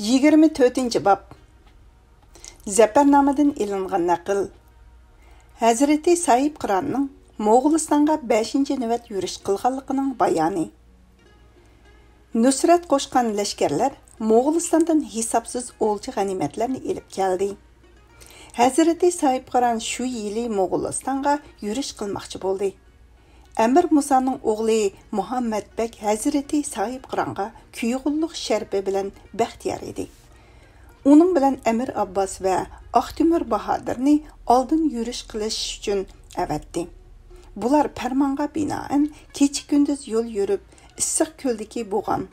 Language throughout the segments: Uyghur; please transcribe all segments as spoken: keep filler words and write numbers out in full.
يىگىرمە تۆتىنچى باب. زەپەرنامىدىن ئېلىنغان نەقىل. ھەزرىتى ساھىبقىراننىڭ موغۇلىستانغا بەشىنچى نۆۋەت يۈرۈش قىلغانلىقىنىڭ بايانى. نۇسرەت قوشقان لەشكەرلەر موغۇلىستاندىن ھېسابسىز ئولجا غەنىيمەتلەرنى ئېلىپ كەلدى. ھەزرىتى ساھىبقىران شۇ يىلى موغۇلىستانغا يۈرۈش قىلماقچى بولدى. ئەمىر مۇسانىڭ ئوغلى مۇھەممەد بەگ ھەزرىتى ساھىبقىرانغا كۈيئوغۇللۇق شەرىپى بىلەن بەختىيار ئىدى. ئۇنىڭ بىلەن ئەمىر ئابباس ۋە ئاقتۆمۈر باھادىرنى ئالدىن يۈرۈش قىلىش ئۈچۈن ئەۋەتتى. بۇلار پەرمانغا بىنائەن كېچە-كۈندۈز يول يۈرۈپ، ئىسسىق كۆلدىكى بوغام،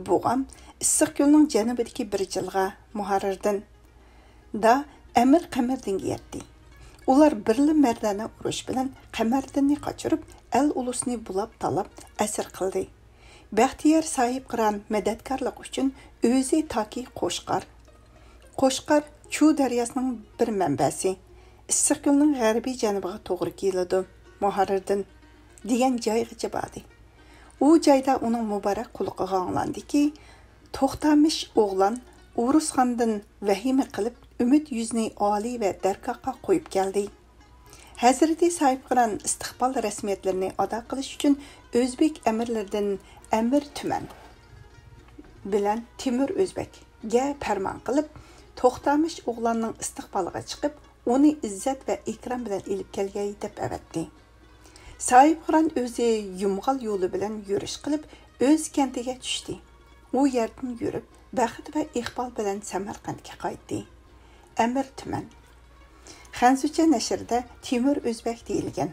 بوغام، ئىسسىق كۆلنىڭ جەنۇبىدىكى بىر جىلغا، مۇھەررىردىن، دا ئەمىر قەمەردىنگە يەتتى. ئۇلار بىرلا مەردانە ئۇرۇش بىلەن قەمەردىننى قاچۇرۇپ، ئەل-ئۇلۇسنى بۇلاپ-تالاپ ئەسىر قىلدى. بەختىيار ساھىبقىران مەدەتكارلىق ئۈچۈن ئۆزى تاكى قوشقار، قوشقار چۇ دەرياسىنىڭ بىر مەنبەسى، ئىسسىق كۆلنىڭ غەربىي جەنۇبىغا توغرا كېلىدۇ، مۇھەررىردىن، دېگەن جايغىچە باردى. ئۇ جايدا ئۇنىڭ مۇبارەك قۇلىقىغا ئاڭلاندىكى، توختامىش ئوغلان ئورۇسخاندىن ۋەھىمە قىلىپ، ئۈمىد يۈزنى ئالىي ۋە دەرگاھقا قويۇپ كەلدى. ھەزرىتى ساھىبقىران ئىستىقبال رەسمىيەتلىرىنى ئادا قىلىش ئۈچۈن ئۆزبېك ئەمىرلىرىدىن ئەمىر تۈمەن بىلەن تېمۇر ئۆزبەككە پەرمان قىلىپ، توختامىش ئوغلاننىڭ ئىستىقبالىغا چىقىپ، ئۇنى ئىززەت ۋە ئىكرام بىلەن ئېلىپ كەلگەي دەپ ئەۋەتتى. ساھىبقىران ئۆزى يۇمغال يولى بىلەن يۈرۈش قىلىپ، ئۆز كەنتىگە چۈشتى. ئۇ يەردىن يۈرۈپ، بەخت ۋە ئىقبال بىلەن سەمەرقەنتكە قايتتى. ئەمىر تۈمەن. خەنزۇچە نەشرىدە تېمۇر ئۆزبەك دېيىلگەن.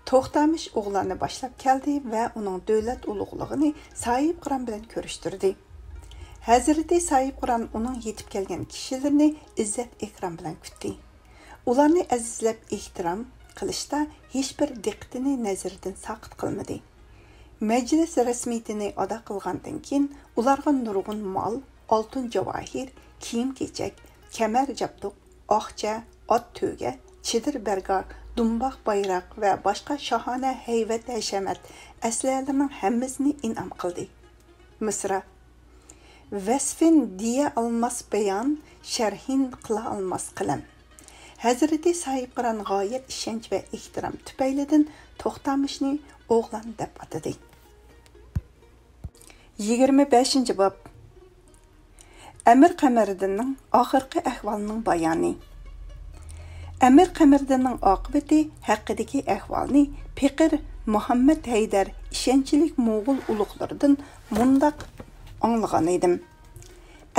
توختامىش ئوغلاننى باشلاپ كەلدى ۋە ئۇنىڭ دۆلەت ئۇلۇغلۇقىنى ساھىبقىران بىلەن كۆرۈشتۈردى. ھەزرىتى ساھىبقىران ئۇنىڭ يېتىپ كەلگەن كىشىلىرىنى ئىززەت-ئىكرام بىلەن كۈتتى. ئۇلارنى ئەزىزلەپ ئېھتىرام قىلىشتا ھېچبىر دىققىتىنى نەزىرىدىن ساقىت قىلمىدى. مەجلىس رەسمىيىتىنى ئادا قىلغاندىن كېيىن، ئۇلارغا نۇرغۇن مال، ئالتۇن جاۋاھىر، كىيىم-كېچەك، كەمەر-جابدۇق، ئاقچا، ئات تۆگە، چېدىر بەرگار، دۇمباق بايراق ۋە باشقا شاھانە ھەيۋەت-ھەشەمەت ئەسلىھەلىرىنىڭ ھەممىسىنى ئىنئام قىلدى. مىسرا. ۋەسفىن دېيەلمەس بايان، شەرھىن قىلالماس قەلەم. ھەزرىتى ساھىبقىران غايەت ئىشەنچ ۋە ئېھتىرام تۈپەيلىدىن توختامىشنى ئوغلان دەپ ئاتىدى. يىگىرمە بەشىنچى باب. ئەمىر قەمەردىننىڭ ئاخىرقى ئەھۋالىنىڭ بايانى. ئەمىر قەمەردىننىڭ ئاقىۋىتى ھەققىدىكى ئەھۋالنى پېقىر مۇھەممەد ھەيدەر ئىشەنچلىك موغۇل ئۇلۇغلىرىدىن مۇنداق ئاڭلىغان ئىدىم.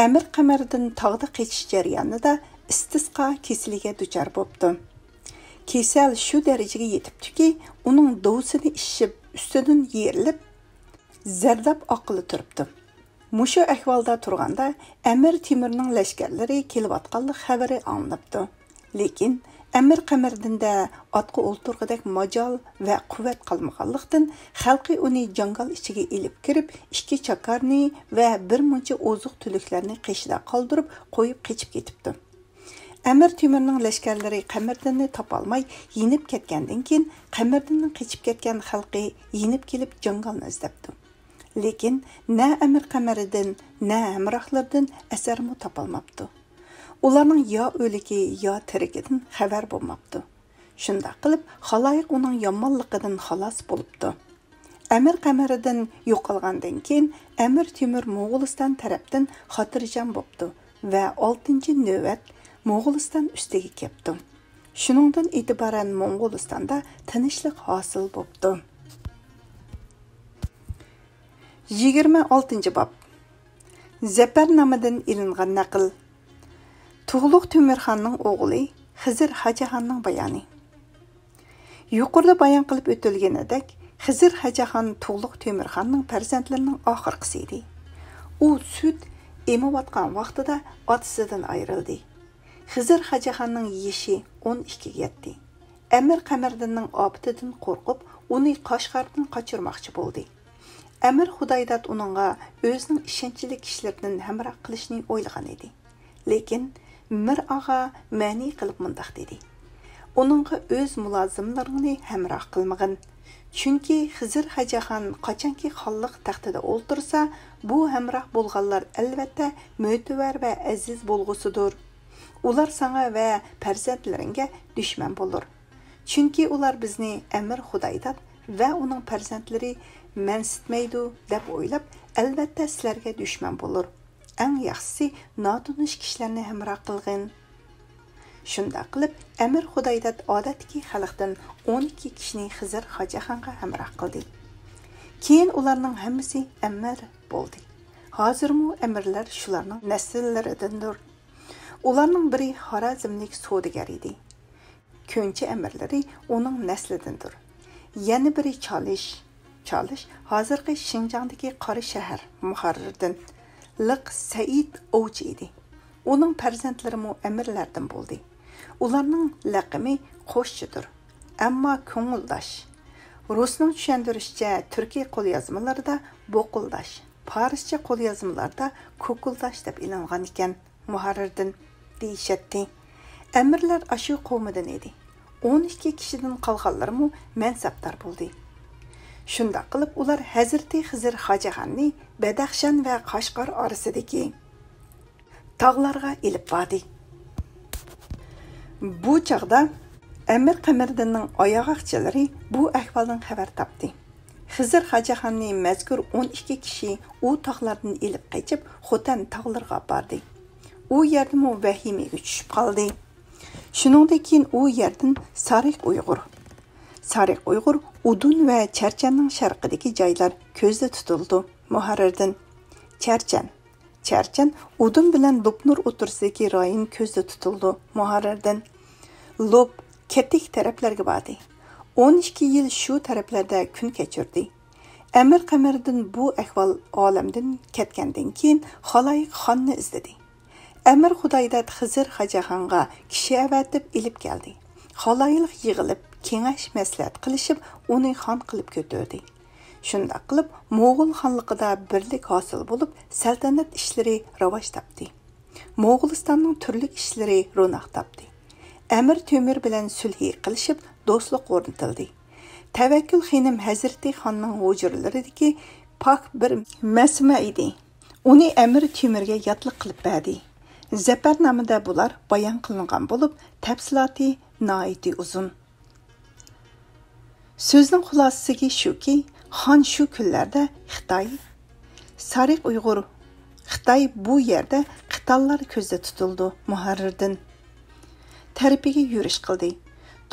ئەمىر قەمەردىن تاغدا قېچىش جەريانىدا ئىستىسقا كېسىلىگە دۇچار بوپتۇ. كېسەل شۇ دەرىجىگە يېتىپتۇكى، ئۇنىڭ دوۋسىنى ئىششىپ، ئۈستىدىن يېرىلىپ، زەرداب ئاققىلى تۇرۇپتۇ. مۇشۇ ئەھۋالدا تۇرغاندا، ئەمىر تېمۇرنىڭ لەشكەرلىرى كېلىۋاتقانلىق خەۋىرى ئاڭلىنىپتۇ. لېكىن ئەمىر قەمەردىندە ئاتقا ئولتۇرغۇدەك ماجال ۋە قۇۋۋەت قالمىغانلىقتىن، خەلقى ئۇنى جاڭگال ئىچىگە ئېلىپ كىرىپ، ئىككى چاكارنى ۋە بىر مۇنچە ئوزۇق-تۈلۈكلەرنى قېشىدا قالدۇرۇپ قويۇپ قېچىپ كېتىپتۇ. ئەمىر تېمۇرنىڭ لەشكەرلىرى قەمەردىننى تاپالماي يېنىپ كەتكەندىن كېيىن، قەمەردىننىڭ قېچىپ كەتكەن خەلقى يېنىپ كېلىپ جاڭگالنى ئىزدەپتۇ. لېكىن نە ئەمىر قەمەردىن، نە ھەمراھلىرىدىن ئەسەرمۇ تاپالماپتۇ. ئۇلارنىڭ يا ئۆلۈكى، يا تىرىكىدىن خەۋەر بولماپتۇ. شۇنداق قىلىپ، خالايىق ئۇنىڭ يامانلىقىدىن خالاس بولۇپتۇ. ئەمىر قەمەردىن يوقالغاندىن كېيىن، ئەمىر تېمۇر موغۇلىستان تەرەپتىن خاتىرجەم بوپتۇ ۋە ئالتىنچى نۆۋەت موغۇلىستان ئۈستىگە كەپتۇ. شۇنىڭدىن ئېتىبارەن موڭغۇلىستاندا تىنچلىق ھاسىل بوپتۇ. يىگىرمە ئالتىنچى باب. زەپەرنامىدىن ئېلىنغان نەقىل. تۇغلۇق تۆمۈرخاننىڭ ئوغلى خىزىر ھاجىخاننىڭ بايانى. يۇقىرىدا بايان قىلىپ ئۆتۈلگىنىدەك، خىزىر ھاجىخان تۇغلۇق تۆمۈرخاننىڭ پەرزەنتلىرىنىڭ ئاخىرقىسى ئىدى. ئۇ سۈت ئېمىۋاتقان ۋاقتىدا ئاتىسىدىن ئايرىلدى. خىزىر ھاجىخاننىڭ يېشى ئون ئىككىگە يەتتى. ئەمىر قەمەردىننىڭ ئاپىتىدىن قورقۇپ، ئۇنى قاشغاردىن قاچۇرماقچى بولدى. ئەمىر خۇدايداد ئۇنىڭغا ئۆزىنىڭ ئىشەنچلىك كىشىلىرىدىن ھەمراھ قىلىشنى ئويلىغان ئىدى. لېكىن مىر ئاغا مەنئى قىلىپ مۇنداق دېدى: «ئۇنىڭغا ئۆز مۇلازىملىرىڭنى ھەمراھ قىلمىغىن. چۈنكى خىزىر خەجەخان قاچانكى خانلىق تەختىدە ئولتۇرسا، بۇ ھەمراھ بولغانلار ئەلۋەتتە مۆتىۋەر ۋە ئەزىز بولغۇسىدۇر. ئۇلار ساڭا ۋە پەرزەنتلىرىڭگە دۈشمەن بولۇر. چۈنكى ئۇلار بىزنى ئەمىر خۇدايداد ۋە ئۇنىڭ پەرزەنتلىرى مەنسىتمەيدۇ دەپ ئويلاپ، ئەلۋەتتە سىلەرگە دۈشمەن بولۇر. ئەڭ ياخشىسى ناتونۇش كىشىلەرنى ھەمراھ قىلغىن. شۇنداق قىلىپ، ئەمىر خۇدايداد ئادەتتىكى خەلقتىن ئون ئىككى كىشىنى خىزىر خاجاخانغا ھەمراھ قىلدى. كېيىن ئۇلارنىڭ ھەممىسى ئەمىر بولدى. ھازىرمۇ ئەمىرلەر شۇلارنىڭ نەسىللىرىدىندۇر. ئۇلارنىڭ بىرى خارازملىك سودىگەر ئىدى. كۆنچى ئەمىرلىرى ئۇنىڭ نەسلىدىندۇر. يەنە بىرى چالىش. چالىش ھازىرقى شىنجاڭدىكى قاراشەھەر، مۇھەررىردىن، لىق سەئىد ئوۋچى ئىدى. ئۇنىڭ پەرزەنتلىرىمۇ ئەمىرلەردىن بولدى. ئۇلارنىڭ لەقىمى قوشچىدۇر، ئەمما كۆڭۈلداش. رۇسنىڭ چۈشەندۈرۈشىچە، تۈركىي قوليازمىلىرىدا بوقۇلداش، پارسچە قوليازمىلاردا كوكۇلداش دەپ ئېلىنغان ئىكەن. مۇھەررىردىن دېيىشەتتى. ئەمىرلەر ئاشۇ قومىدىن ئىدى. ئون ئىككى كىشىدىن قالغانلىرىمۇ مەنسەپدار بولدى. شۇنداق قىلىپ، ئۇلار ھەزرىتى خىزىر خاجىخاننى بەدەخشان ۋە قاشقار ئارىسىدىكى تاغلارغا ئېلىپ باردى. بۇ چاغدا ئەمىر قەمەردىننىڭ ئاياغاقچىلىرى بۇ ئەھۋالدىن خەۋەر تاپتى. خىزىر خاجىخاننى مەزكۇر ئون ئىككى كىشى ئۇ تاغلاردىن ئېلىپ قېچىپ، خوتەن تاغلىرىغا باردى. ئۇ يەردىمۇ ۋەھىمىگە چۈشۈپ قالدى. شۇنىڭدىن كېيىن ئۇ يەردىن سارىق ئۇيغۇر، سارىق ئۇيغۇر ئۇدۇن ۋە چەرچەننىڭ شەرقىدىكى جايلار كۆزدە تۇتۇلىدۇ. مۇھەررىردىن چەرچەن، چەرچەن ئۇدۇن بىلەن لوپنۇر ئوتتۇرىسىدىكى رايون كۆزدە تۇتۇلىدۇ. مۇھەررىردىن لوپ، كەتىك تەرەپلەرگە باردى. ئون ئىككى يىل شۇ تەرەپلەردە كۈن كەچۈردى. ئەمىر قەمەردىن بۇ ئەھۋال ئالەمدىن كەتكەندىن كېيىن، خالايىق خاننى ئىزدىدى. ئەمىر خۇدايداد خىزىر خاجاخانغا كىشى ئەۋەتىپ ئېلىپ كەلدى. خالايىق يىغىلىپ، كېڭەش مەسلىھەت قىلىشىپ، ئۇنى خان قىلىپ كۆتۈردى. شۇنداق قىلىپ، موغۇل خانلىقىدا بىرلىك ھاسىل بولۇپ، سەلتەنەت ئىشلىرى راۋاج تاپتى. موغۇلىستاننىڭ تۈرلۈك ئىشلىرى روناق تاپتى. ئەمىر تۆمۈر بىلەن سۈلھى قىلىشىپ، دوستلۇق ئورنىتىلدى. تەۋەككۈل خېنىم ھەزرىتى خاننىڭ ھۇجرىلىرىدىكى پاك بىر مەسىمە ئىدى. ئۇنى ئەمىر تۆمۈرگە ياتلىق قىلىپ بەردى. زەپەرنامىدە بۇلار بايان قىلىنغان بولۇپ، تەپسىلاتى ناھايىتى ئۇزۇن. سۆزنىڭ خۇلاسىسى شۇكى، خان شۇ كۈنلەردە خىتاي، سارىق ئۇيغۇر، خىتاي بۇ يەردە قىتانلار كۆزدە تۇتۇلىدۇ. مۇھەررىردىن تەرىپىگە يۈرۈش قىلدى.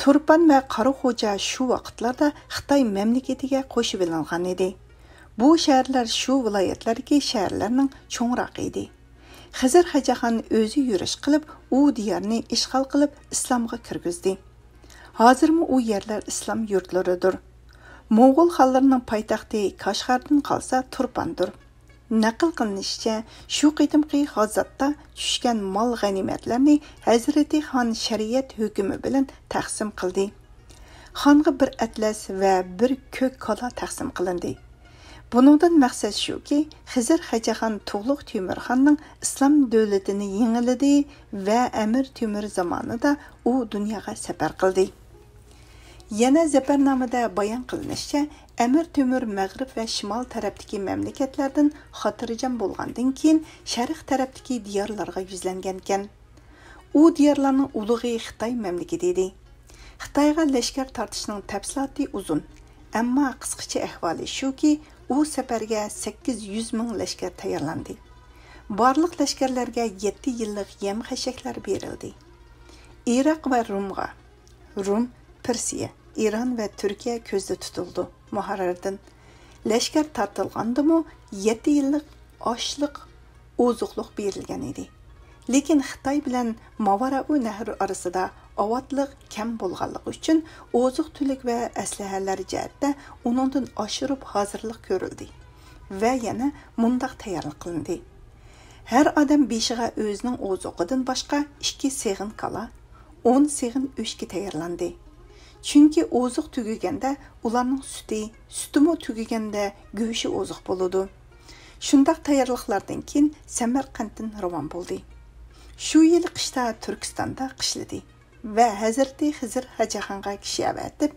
تۇرپان ۋە قاراخوجا شۇ ۋاقىتلاردا خىتاي مەملىكىتىگە قوشۇۋېلىنغان ئىدى. بۇ شەھەرلەر شۇ ۋىلايەتلەردىكى شەھەرلەرنىڭ چوڭراقى ئىدى. خىزىر خاجاخان ئۆزى يۈرۈش قىلىپ، ئۇ دىيارنى ئىشغال قىلىپ، ئىسلامغا كىرگۈزدى. ھازىرمۇ ئۇ يەرلەر ئىسلام يۇرتلىرىدۇر. موڭغۇل خانلىرىنىڭ پايتەختى كاشغاردىن قالسا تۇرپاندۇر. نەقىل قىلىنىشىچە، شۇ قېتىمقى غازاتتا چۈشكەن مال-غەنىيمەتلەرنى ھەزرىتى خان شەرىئەت ھۆكمى بىلەن تەقسىم قىلدى. خانغا بىر ئەتلەس ۋە بىر كۆك كالا تەقسىم قىلىندى. بۇنىڭدىن مەقسەت شۇكى، خىزىر خەجەخان تۇغلۇق تۆمۈرخاننىڭ ئىسلام دۆلىتىنى يېڭىلىدى ۋە ئەمىر تۆمۈر زامانىدا ئۇ دۇنياغا سەپەر قىلدى. يەنە زەپەرنامىدە بايان قىلىنىشىچە، ئەمىر تۆمۈر مەغرىب ۋە شىمال تەرەپتىكى مەملىكەتلەردىن خاتىرجەم بولغاندىن كېيىن، شەرق تەرەپتىكى دىيارلارغا يۈزلەنگەنىكەن. ئۇ دىيارلارنىڭ ئۇلۇغى خىتاي مەملىكىتى ئىدى. خىتايغا لەشكەر تارتىشنىڭ تەپسىلاتى ئۇزۇن، ئەمما قىسقىچە ئەھۋالى شۇكى، ئۇ سەپەرگە سەككىز يۈز مىڭ لەشكەر تەييارلاندى. بارلىق لەشكەرلەرگە يەتتە يىللىق يەم-خەشەكلەر بېرىلدى. ئىراق ۋە رومغا، روم، پېرسىيە، ئىران ۋە تۈركىيە كۆزدە تۇتۇلىدۇ. مۇھەررىردىن لەشكەر تارتىلغاندىمۇ يەتتە يىللىق ئاشلىق ئوزۇقلۇق بېرىلگەن ئىدى. لېكىن خىتاي بىلەن ماۋارائۇ نەھر ئارىسىدا ئاۋاتلىق كەم بولغانلىقى ئۈچۈن، ئوزۇق-تۈلۈك ۋە ئەسلىھەلەر جەھەتتە ئۇنىڭدىن ئاشۇرۇپ ھازىرلىق كۆرۈلدى ۋە يەنە مۇنداق تەييارلىق قىلىندى: ھەر ئادەم بېشىغا ئۆزىنىڭ ئوزۇقىدىن باشقا ئىككى سېغىن كالا، ئون سېغىن ئۆچكە تەييارلاندى. چۈنكى ئوزۇق تۈگىگەندە ئۇلارنىڭ سۈتى، سۈتىمۇ تۈگىگەندە گۆشى ئوزۇق بولىدۇ. شۇنداق تەييارلىقلاردىن كېيىن سەمەرقەنتتىن راۋان بولدى. شۇ يىلى قىشتا تۈركىستاندا قىشلىدى ۋە ھەزرىتى خىزىر خاجاخانغا كىشى ئەۋەتىپ،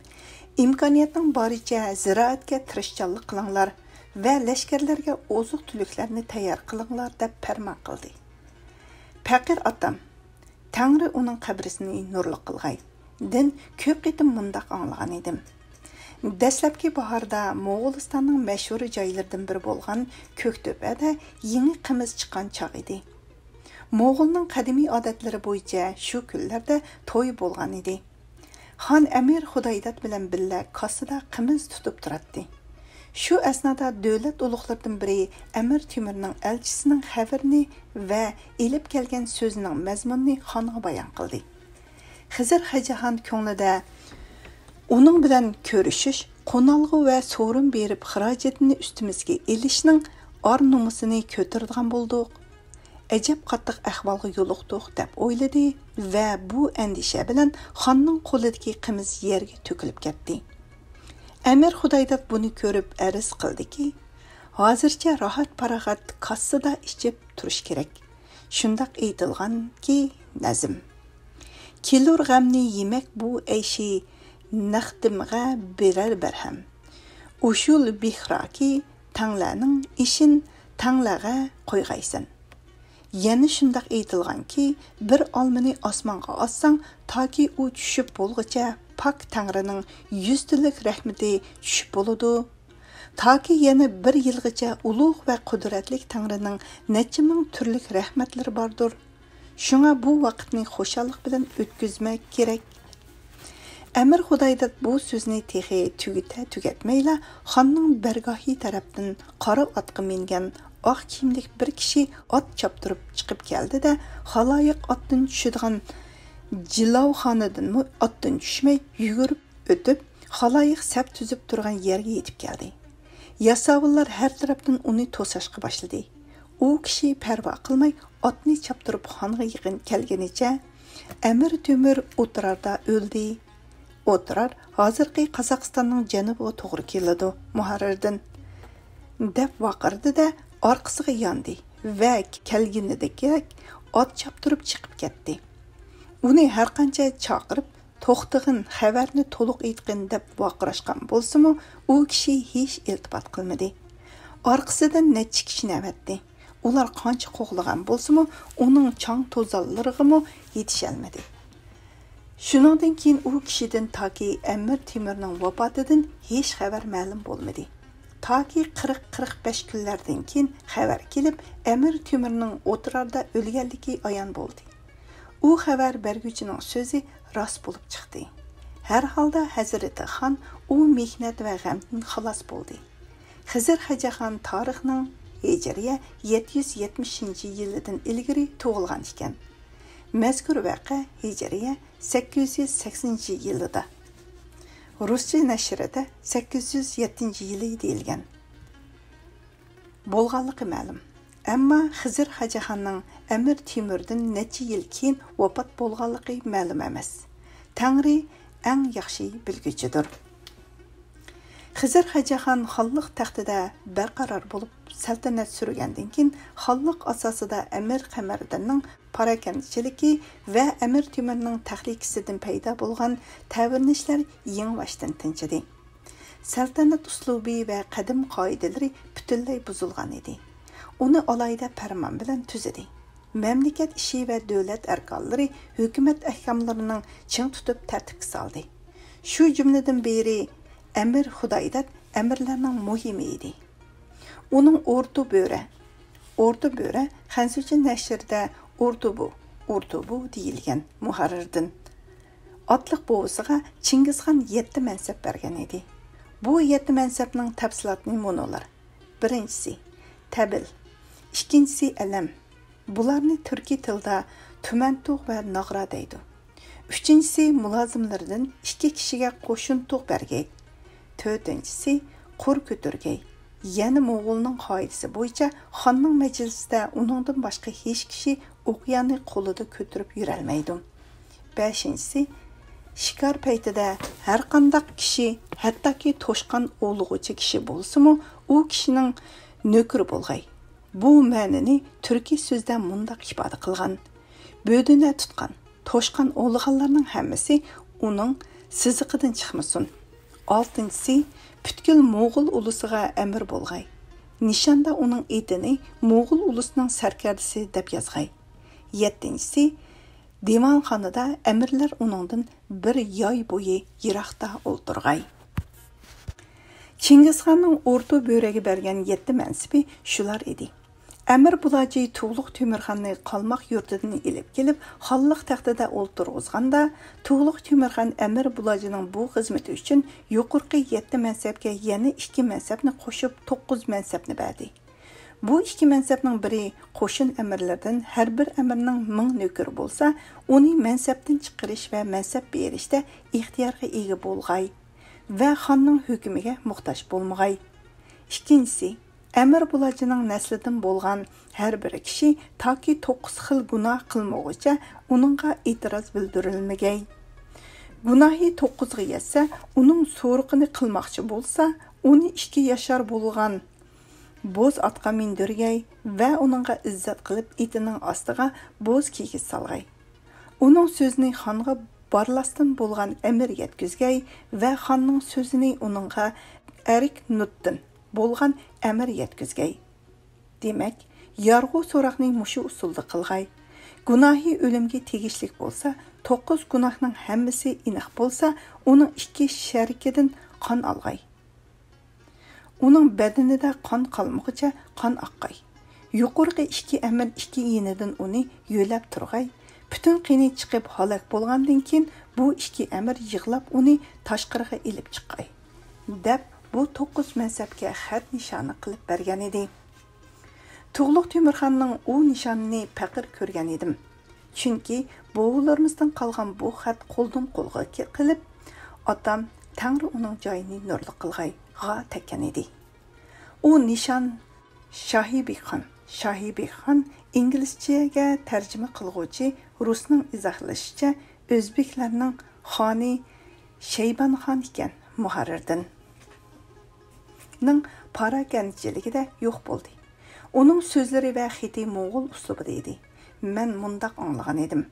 ئىمكانىيەتنىڭ بارىچە زىرائەتكە تىرىشچانلىق قىلىڭلار ۋە لەشكەرلەرگە ئوزۇق-تۈلۈكلەرنى تەييار قىلىڭلار، دەپ پەرمان قىلدى. پەقىر ئاتام، تەڭرى ئۇنىڭ قەبرىسىنى نۇرلۇق قىلغاي، دىن كۆپ قېتىم مۇنداق ئاڭلىغان ئىدىم. دەسلەپكى باھاردا موغۇلىستاننىڭ مەشھۇر جايلىرىدىن بىرى بولغان كۆكتۆپەدە يېڭى قىمىز چىققان چاغ ئىدى. موغۇلنىڭ قەدىمىي ئادەتلىرى بويىچە شۇ كۈنلەردە توي بولغان ئىدى. خان ئەمىر خۇدايداد بىلەن بىللە كاسسىدا قىمىز تۇتۇپ تۇراتتى. شۇ ئەسنادا دۆلەت ئۇلۇغلىرىدىن بىرى ئەمىر تېمۇرنىڭ ئەلچىسىنىڭ خەۋىرىنى ۋە ئېلىپ كەلگەن سۆزىنىڭ مەزمۇنىنى خانغا بايان قىلدى. خىزىر خەجەخان كۆڭلىدە ئۇنىڭ بىلەن كۆرۈشۈش، قونالغۇ ۋە سورۇن بېرىپ خىراجىتىنى ئۈستىمىزگە ئېلىشنىڭ ئار-نومۇسىنى كۆتۈرىدىغان بولدۇق. ئەجەب قاتتىق ئەھۋالغا يولۇقتۇق، دەپ ئويلىدى ۋە بۇ ئەندىشە بىلەن خاننىڭ قولىدىكى قىمىز يەرگە تۆكۈلۈپ كەتتى. ئەمىر خۇدايداد بۇنى كۆرۈپ ئەرز قىلدىكى، ھازىرچە راھەت-پاراغەت كاسسىدا ئىچىپ تۇرۇش كېرەك. شۇنداق ئېيتىلغانكى، نەزم: كېلۇر غەمنى يېمەك بۇ ئەيشى، نەقدىمغە بېرەر بەرھەم. ئۇشۇل بىخراكى، تەڭلەرنىڭ ئىشىن تەڭلەرگە قويغايسەن. يەنە شۇنداق ئېيتىلغانكى، بىر ئالمىنى ئاسمانغا ئاتساڭ، تاكى ئۇ چۈشۈپ بولغۇچە پاك تەڭرىنىڭ يۈزتىلىك رەھمىتى چۈشۈپ بولىدۇ. تاكى يەنە بىر يىلغىچە ئۇلۇغ ۋە قۇدرەتلىك تەڭرىنىڭ نەچچە مىڭ تۈرلۈك رەھمەتلىرى باردۇر. شۇڭا بۇ ۋاقىتنى خۇشاللىق بىلەن ئۆتكۈزمەك كېرەك. ئەمىر خۇدايداد بۇ سۆزنى تېخى تۈگىتە تۈگەتمەيلا، خاننىڭ بەرگاھى تەرەپتىن قارا ئاتقا مىنگەن ئاق كىيىملىك بىر كىشى ئات چاپتۇرۇپ چىقىپ كەلدى-دە، خالايىق ئاتتىن چۈشىدىغان جىلاۋخانىدىنمۇ ئاتتىن چۈشمەي يۈگۈرۈپ ئۆتۈپ، خالايىق سەپ تۈزۈپ تۇرغان يەرگە يېتىپ كەلدى. ياساۋۇللار ھەر تەرەپتىن ئۇنى توساشقا باشلىدى. ئۇ كىشى پەرۋا قىلماي ئاتنى چاپتۇرۇپ خانغا يېقىن كەلگىنىچە، ئەمىر تۆمۈر ئوتراردا ئۆلدى. ئوترار ھازىرقى قازاقىستاننىڭ جەنۇبىغا توغرا كېلىدۇ، مۇھەررىردىن، دەپ ۋارقىرىدى-دە، ئارقىسىغا ياندى ۋە كەلگىنىدەك ئات چاپتۇرۇپ چىقىپ كەتتى. ئۇنى ھەرقانچە چاقىرىپ، توختىغىن، خەۋەرنى تولۇق ئېيتقىن، دەپ ۋارقىراشقان بولسىمۇ، ئۇ كىشى ھېچ ئىلتىپات قىلمىدى. ئارقىسىدىن نەچچە كىشىنى ئەۋەتتى. ئۇلار قانچە قوغلىغان بولسىمۇ، ئۇنىڭ چاڭ-توزانلىرىغىمۇ يېتىشەلمىدى. شۇنىڭدىن كېيىن ئۇ كىشىدىن تاكى ئەمىر تېمۇرنىڭ ۋاپاتىدىن ھېچ خەۋەر مەلۇم بولمىدى. تاكى قىرىق، قىرىق بەش كۈنلەردىن كېيىن خەۋەر كېلىپ، ئەمىر تېمۇرنىڭ ئوتراردا ئۆلگەنلىكى ئايان بولدى. ئۇ خەۋەر بەرگۈچىنىڭ سۆزى راست بولۇپ چىقتى. ھەر ھالدا ھەزرىتى خان ئۇ مېھنەت ۋە غەمدىن خالاس بولدى. خىزىر خەجەخان تارىخنىڭ ھىجرىيە يەتتە يۈز يەتمىشىنچى يىلىدىن ئىلگىرى تۇغۇلغان ئىكەن. مەزكۇر ۋەقە ھىجرىيە سەككىز يۈز سەكسىنىنچى يىلىدا، رۇسچە نەشرىدە سەككىز يۈز يەتتىنچى يىلى دېيىلگەن. بولغانلىقى مەلۇم. ئەمما خىزىر خەجەخاننىڭ ئەمىر تېمۇردىن نەچچە يىل كېيىن ۋاپات بولغانلىقى مەلۇم ئەمەس. تەڭرى ئەڭ ياخشى بىلگۈچىدۇر. خىزىر خەجەخان خانلىق تەختىدە بەرقارار بولۇپ، سەلتەنەت سۈرگەندىن كېيىن، خانلىق ئاساسىدا ئەمىر قەمەردىننىڭ پاراكەندىچىلىكى ۋە ئەمىر تېمۇرنىڭ تەھلىكىسىدىن پەيدا بولغان تەۋرىنىشلەر يېڭىباشتىن تىنچىدى. سەلتەنەت ئۇسلۇبى ۋە قەدىم قائىدىلىرى پۈتۈنلەي بۇزۇلغان ئىدى. ئۇنى ئالاھىدە پەرمان بىلەن تۈزىدى. مەملىكەت ئىشى ۋە دۆلەت ئەركانلىرى ھۆكۈمەت ئەھكاملىرىنىڭ چىڭ تۇتۇپ تەرتىپكە سالدى. شۇ جۈملىدىن بىرى ئەمىر خۇدايداد ئەمىرلەرنىڭ مۇھىمى ئىدى. ئۇنىڭ ئورتا بۆرە، ئورتا بۆرە خەنزۇچە نەشرىدە ئورتۇبۇ، ئورتۇبۇ دېيىلگەن مۇھەررىردىن، ئاتلىق بوۋىسىغا چىڭگىزخان يەتتە مەنسەپ بەرگەن ئىدى. بۇ يەتتە مەنسەپنىڭ تەپسىلاتىنى مۇنۇلار. بىرىنچىسى، تەبىل. ئىككىنچىسى، ئەلەم. بۇلارنى تۈركىي تىلدا تۈمەنتۇغ ۋە ناغرا دەيدۇ. ئۈچىنچىسى، مۇلازىملىرىدىن ئىككى كىشىگە قوشۇنتۇغ بەرگەي. تۆتىنچىسى، قۇر كۆتۈرگەي. يەنە موغۇلنىڭ قائىدىسى بويىچە خاننىڭ مەجلىسىدە ئۇنىڭدىن باشقا ھېچ كىشى ئوقيانى قولىدا كۆتۈرۈپ يۈرەلمەيدۇ. بەشىنچىسى، شىكار پەيتىدە ھەرقانداق كىشى، ھەتتاكى توشقان ئوۋلىغۇچى كىشى بولسىمۇ، ئۇ كىشىنىڭ نۆكىرى بولغاي. بۇ مەنىنى تۈركىي سۆزدە مۇنداق ئىپادە قىلغان: بۆدۈنە تۇتقان، توشقان ئوۋلىغانلارنىڭ ھەممىسى ئۇنىڭ سىزىقىدىن چىقمىسۇن. ئالتىنچىسى، پۈتكۈل موغۇل ئۇلۇسىغا ئەمىر بولغاي. نىشاندا ئۇنىڭ ئېتىنى موغۇل ئۇلۇسىنىڭ سەركەردىسى دەپ يازغاي. يەتتىنچىسى، دىۋانخانىدا ئەمىرلەر ئۇنىڭدىن بىر ياي بويى يىراقتا ئولتۇرغاي. چىڭگىزخاننىڭ ئورتا بۆرەگە بەرگەن يەتتە مەنسىپى شۇلار ئىدى. ئەمىر بۇلاجى تۇغلۇق تۆمۈرخاننى قالماق يۇرتىدىن ئېلىپ كېلىپ، خانلىق تەختىدە ئولتۇرغۇزغاندا، تۇغلۇق تۆمۈرخان ئەمىر بۇلاجىنىڭ بۇ خىزمىتى ئۈچۈن يۇقىرىقى يەتتە مەنسەپكە يەنە ئىككى مەنسەپنى قوشۇپ، توققۇز مەنسەپنى بەردى. بۇ ئىككى مەنسەپنىڭ بىرى قوشۇن ئەمىرلىرىدىن ھەر بىر ئەمىرنىڭ مىڭ نۆكىرى بولسا، ئۇنى مەنسەپتىن چىقىرىش ۋە مەنسەپ بېرىشتە ئىختىيارغا ئىگە بولغاي ۋە خاننىڭ ھۆكمىگە موھتاج بولمىغاي. ئىككىنچىسى، ئەمىر بۇلاجىنىڭ نەسلىدىن بولغان ھەر بىر كىشى تاكى توققۇز خىل گۇناھ قىلمىغۇچە ئۇنىڭغا ئېتىراز بىلدۈرۈلمىگەي. گۇناھى توققۇزغا يەتسە، ئۇنىڭ سورىقىنى قىلماقچى بولسا، ئۇنى ئىككى ياشار بولغان بوز ئاتقا مىندۈرگەي ۋە ئۇنىڭغا ئىززەت قىلىپ ئېتىنىڭ ئاستىغا بوز كىگىز سالغاي. ئۇنىڭ سۆزىنى خانغا بارلاستىن بولغان ئەمىر يەتكۈزگەي ۋە خاننىڭ سۆزىنى ئۇنىڭغا ئەركنۇتتىن بولغان ئەمىر يەتكۈزگەي. دېمەك، يارغۇ سوراقنى مۇشۇ ئۇسۇلدا قىلغاي. گۇناھى ئۆلۈمگە تېگىشلىك بولسا، توققۇز گۇناھنىڭ ھەممىسى ئېنىق بولسا، ئۇنىڭ ئىككى شەرىكىدىن قان ئالغاي. ئۇنىڭ بەدىنىدە قان قالمىغۇچە قان ئاققاي. يۇقىرىقى ئىككى ئەمىر ئىككى يېنىدىن ئۇنى يۆلەپ تۇرغاي. پۈتۈن قېنى چىقىپ ھالاك بولغاندىن كېيىن، بۇ ئىككى ئەمىر يىغلاپ ئۇنى تاشقىرىغا ئېلىپ چىققاي، دەپ، بۇ توققۇز مەنسەپكە خەت نىشانى قىلىپ بەرگەن ئىدى. تۇغلۇق تۆمۈرخاننىڭ ئۇ نىشانىنى پەقىر كۆرگەن ئىدىم. چۈنكى بوۋىلىرىمىزدىن قالغان بۇ خەت قولدىن قولغا كە-، قېلىپ، ئاتام، تەڭرى ئۇنىڭ جايىنى نۇرلۇق قىلغاي، غا تەگكەن ئىدى. ئۇ نىشان شاھىبىخان، شاھىبىخان ئىنگلىزچىگە تەرجىمە قىلغۇچى رۇسنىڭ ئىزاھلىشىچە، ئۆزبېكلەرنىڭ خانى شەيبانخان ئىكەن، مۇھەررىردىن. نىڭ پاراكەندىچىلىكىدە يوق بولدى. ئۇنىڭ سۆزلىرى ۋە خېتى موڭغۇل ئۇسلۇبىدا ئىدى. مەن مۇنداق ئاڭلىغان ئىدىم.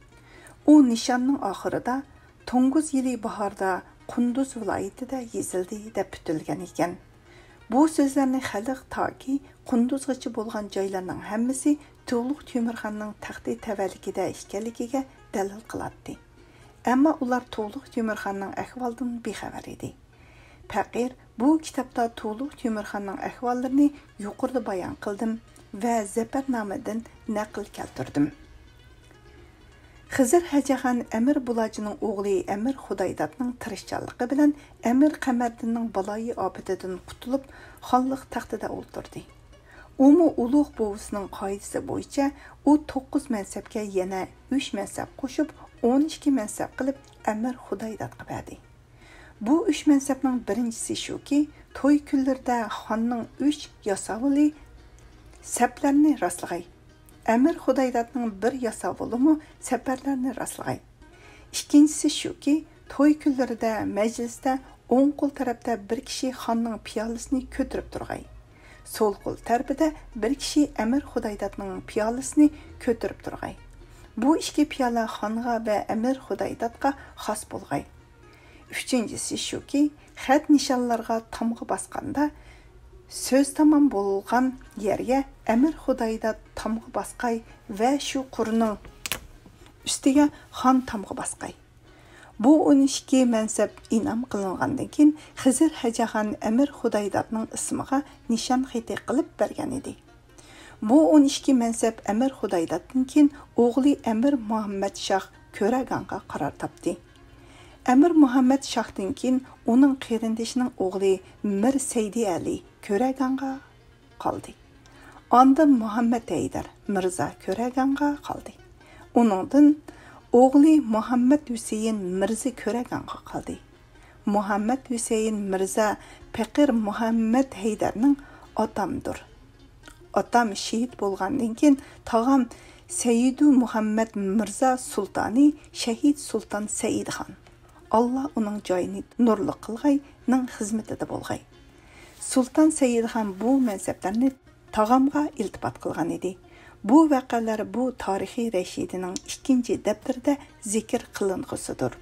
ئۇ نىشاننىڭ ئاخىرىدا، توڭگۇز يىلى باھاردا قۇندۇز ۋىلايىتىدە يېزىلدى، دەپ پۈتۈلگەن ئىكەن. بۇ سۆزلەرنى خەلق تاكى قۇندۇزغىچە بولغان جايلارنىڭ ھەممىسى تۇغلۇق تۆمۈرخاننىڭ تەختى تەۋەلىكىدە ئىكەنلىكىگە دەلىل قىلاتتى. ئەمما ئۇلار تۇغلۇق تۆمۈرخاننىڭ ئەھۋالىدىن بىخەۋەر ئىدى. پەقىر بۇ كىتابتا تۇغلۇق تۆمۈرخاننىڭ ئەھۋاللىرىنى يۇقىرىدا بايان قىلدىم ۋە زەپەرنامىدىن نەقىل كەلتۈردۈم. خىزىر ھەجەخان ئەمىر بۇلاجىنىڭ ئوغلى ئەمىر خۇدايدادنىڭ تىرىشچانلىقى بىلەن ئەمىر قەمەردىننىڭ بالايىئاپىتىدىن قۇتۇلۇپ، خانلىق تەختىدە ئولتۇردى. ئۇمۇ ئۇلۇغ بوۋىسىنىڭ قائىدىسى بويىچە ئۇ توققۇز مەنسەپكە يەنە ئۈچ مەنسەپ قوشۇپ، ئون ئىككى مەنسەپ قىلىپ ئەمىر خۇدايدادقا بەردى. بۇ ئۈچ مەنسەپنىڭ بىرىنچىسى شۇكى، توي كۈنلىرىدە خاننىڭ ئۈچ ياساۋۇلى سەپلەرنى راسلىغاي. ئەمىر خۇدايدادنىڭ بىر ياساۋۇلىمۇ سەپەرلەرنى راسلىغاي. ئىككىنچىسى شۇكى، توي كۈنلىرىدە مەجلىستە ئوڭ قول تەرەپتە بىر كىشى خاننىڭ پىيالىسىنى كۆتۈرۈپ تۇرغاي. سول قول تەرىپىدە بىر كىشى ئەمىر خۇدايدادنىڭ پىيالىسىنى كۆتۈرۈپ تۇرغاي. بۇ ئىككى پىيالە خانغا ۋە ئەمىر خۇدايدادقا خاس بولغاي. ئۈچىنچىسى شۇكى، خەت نىشانلارغا تامغا باسقاندا، سۆز تامام بولغان يەرگە ئەمىر خۇدايداد تامغا باسقاي ۋە شۇ قۇرنىڭ ئۈستىگە خان تامغا باسقاي. بۇ ئون ئىككى مەنسەپ ئىنئام قىلىنغاندىن كېيىن، خىزىر ھەجەخان ئەمىر خۇدايدادنىڭ ئىسمىغا نىشان خېتى قىلىپ بەرگەن ئىدى. بۇ ئون ئىككى مەنسەپ ئەمىر خۇدايدادتىن كېيىن ئوغلى ئەمىر مۇھەممەد شاھ كۆرەگانغا قارار تاپتى. ئەمىر مۇھەممەد شاھتىن كېيىن ئۇنىڭ قېرىندىشىنىڭ ئوغلى مىر سەيدى ئەلى كۆرەگانغا قالدى. ئاندىن مۇھەممەد ھەيدەر مىرزا كۆرەگانغا قالدى. ئۇنىڭدىن ئوغلى مۇھەممەد ھۈسەيىن مىرزا كۆرەگانغا قالدى. مۇھەممەد ھۈسەيىن مىرزا پېقىر مۇھەممەد ھەيدەرنىڭ ئاتامدۇر. ئاتام شېھىت بولغاندىن كېيىن، تاغام سەيىدۇ مۇھەممەد مىرزا سۇلتانى شەھىد سۇلتان سەئىدخان، ئاللا ئۇنىڭ جايىنى نۇرلۇق قىلغاي، نىڭ خىزمىتىدە بولغاي. سۇلتان سەئىدخان بۇ مەنسەپلەرنى تاغامغا ئىلتىپات قىلغان ئىدى. بۇ ۋەقەلەر بۇ تارىخىي رەشىدىنىڭ ئىككىنچى دەپتىرىدە زىكىر قىلىنغۇسىدۇر.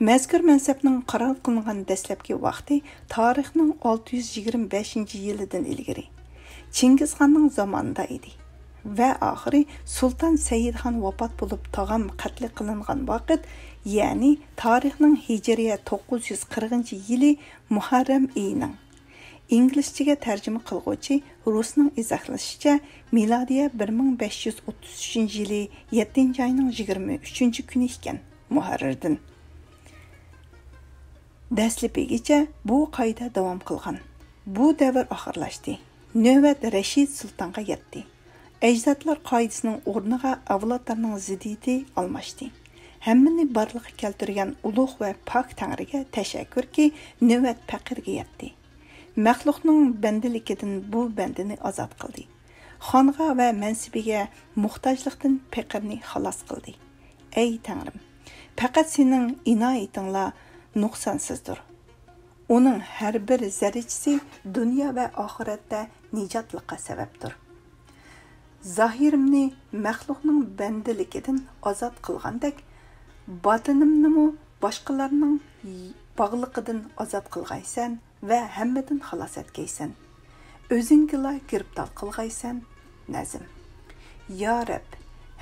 مەزكۇر مەنسەپنىڭ قارار قىلىنغان دەسلەپكى ۋاقتى تارىخنىڭ ئالتە يۈز يىگىرمە بەشىنچى يىلىدىن ئىلگىرى، چىڭگىزخاننىڭ زامانىدا ئىدى ۋە ئاخىرى سۇلتان سەئىدخان ۋاپات بولۇپ تاغام قەتلى قىلىنغان ۋاقىت، يەنى تارىخنىڭ ھىجرىيە توققۇز يۈز قىرىقىنچى يىلى مۇھەررەم ئېيىنىڭ. ئىنگلىزچىگە تەرجىمە قىلغۇچى رۇسنىڭ ئىزاھلىشىچە، مىلادىيە بىر مىڭ بەش يۈز ئوتتۇز ئۈچىنچى يىلى يەتتىنچى ئاينىڭ يىگىرمە ئۈچىنچى كۈنى ئىكەن، مۇھەررىردىن. دەسلىپىگىچە بۇ قائىدە داۋام قىلغان. بۇ دەۋر ئاخىرلاشتى. نۆۋەت رەشىد سۇلتانغا يەتتى. ئەجدادلار قائىدىسىنىڭ ئورنىغا ئەۋلادلارنىڭ زىددىيىتى ئالماشتى. ھەممىنى بارلىققا كەلتۈرگەن ئۇلۇغ ۋە پاك تەڭرىگە تەشەككۈركى، نۆۋەت پەقىرگە يەتتى. مەخلۇقنىڭ بەندىلىكىدىن بۇ بەندىنى ئازاد قىلدى. خانغا ۋە مەنسىپىگە موھتاجلىقتىن پېقىرنى خالاس قىلدى. ئەي تەڭرىم، پەقەت سېنىڭ ئىنايىتىڭلا نۇقسانسىزدۇر. ئۇنىڭ ھەر بىر زەررىچىسى دۇنيا ۋە ئاخىرەتتە نىجاتلىققا سەۋەبتۇر. زاھىرىمنى مەخلۇقنىڭ بەندىلىكىدىن ئازاد قىلغاندەك، باتىنىمنىمۇ باشقىلارنىڭ باغلىقىدىن ئازاد قىلغايسەن ۋە ھەممىدىن خالاس ئەتكەيسەن. ئۆزۈڭگىلا گىرىپتار قىلغايسەن. نەزم. يا رەب،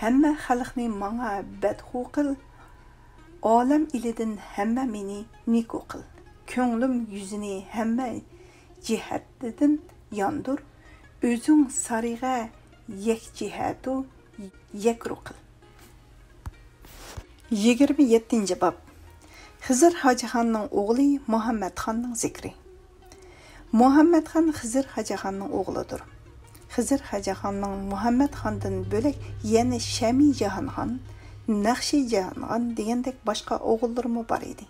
ھەممە خەلقنى ماڭا بەدخۇ قىل، ئالەم ئىلىدىن ھەممە مېنى نىكو قىل. كۆڭلۈم يۈزىنى ھەممە جىھەتتىدىن ياندۇر، ئۆزۈڭ سارىغا يەكجىھەتۇ يەكرۇ قىل. يىگىرمە يەتتىنچى باب. خىزىر ھاجىخاننىڭ ئوغلى مۇھەممەتخاننىڭ زىكرى. مۇھەممەتخان خىزىر ھاجىخاننىڭ ئوغلىدۇر. خىزىر ھاجىخاننىڭ مۇھەممەتخاندىن بۆلەك يەنە شەمى جاھانخان، نەخشى جاھانخان دېگەندەك باشقا ئوغۇللىرىمۇ بار ئىدى.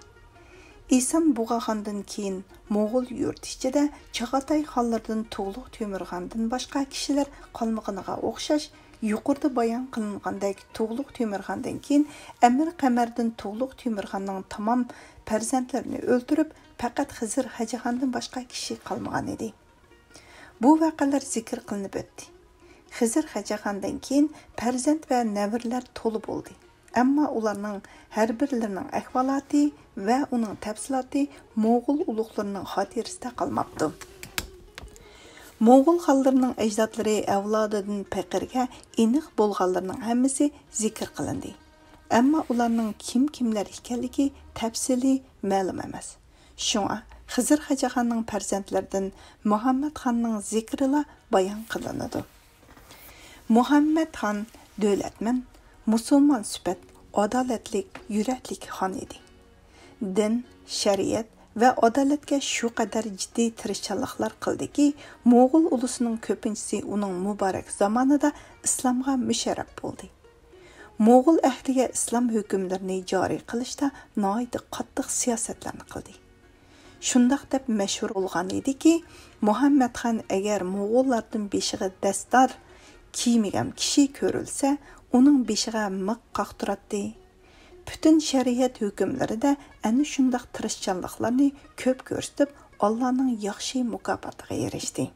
ئىسام بۇغاخاندىن كېيىن موغۇل يۇرتى ئىچىدە چاغاتاي خانلىرىدىن تۇغلۇق تۆمۈرخاندىن باشقا كىشىلەر قالمىغىنىغا ئوخشاش، يۇقىرىدا بايان قىلىنغاندەك تۇغلۇق تۆمۈرخاندىن كېيىن ئەمىر قەمەردىن تۇغلۇق تۆمۈرخاننىڭ تامام پەرزەنتلىرىنى ئۆلتۈرۈپ، پەقەت خىزىر ھاجىخاندىن باشقا كىشى قالمىغان ئىدى. بۇ ۋەقەلەر زىكىر قىلىنىپ ئۆتتى. خىزىر ھاجىخاندىن كېيىن پەرزەنت ۋە نەۋرىلەر تولا بولدى. ئەمما ئۇلارنىڭ ھەر بىرلىرىنىڭ ئەھۋالاتى ۋە ئۇنىڭ تەپسىلاتى موغۇل ئۇلۇغلىرىنىڭ خاتىرىسىدە قالماپتۇ. موغۇل خانلىرىنىڭ ئەجدادلىرى ئەۋلادىدىن پېقىرگە ئىنىق بولغانلىرىنىڭ ھەممىسى زىكىر قىلىندى. ئەمما ئۇلارنىڭ كىم-كىملەر ئىكەنلىكى تەپسىلىي مەلۇم ئەمەس. شۇڭا خىزىر ھاجىخاننىڭ پەرزەنتلىرىدىن مۇھەممەتخاننىڭ زىكرىلا بايان قىلىنىدۇ. مۇھەممەتخان دۆلەتمەن، مۇسۇلمان سۈپەت، ئادالەتلىك، يۈرەكلىك خان ئىدى. دىن، شەرىئەت ۋە ئادالەتكە شۇ قەدەر جىددىي تىرىشچانلىقلار قىلدىكى، موغۇل ئۇلۇسىنىڭ كۆپىنچىسى ئۇنىڭ مۇبارەك زامانىدا ئىسلامغا مۇشەررەپ بولدى. موغۇل ئەھلىگە ئىسلام ھۆكۈملىرىنى جارى قىلىشتا ناھايىتى قاتتىق سىياسەتلەرنى قىلدى. شۇنداق دەپ مەشھۇر بولغان ئىدىكى، مۇھەممەتخان ئەگەر موغۇللاردىن بېشىغا دەستار كىيمىگەن كىشى كۆرۈلسە، ئۇنىڭ بېشىغا مىخ قاقتۇراتتى. پۈتۈن شەرىئەت ھۆكۈملىرىدە ئەنە شۇنداق تىرىشچانلىقلارنى كۆپ كۆرسىتىپ، ئاللانىڭ ياخشى مۇكاپاتىغا ئېرىشتى.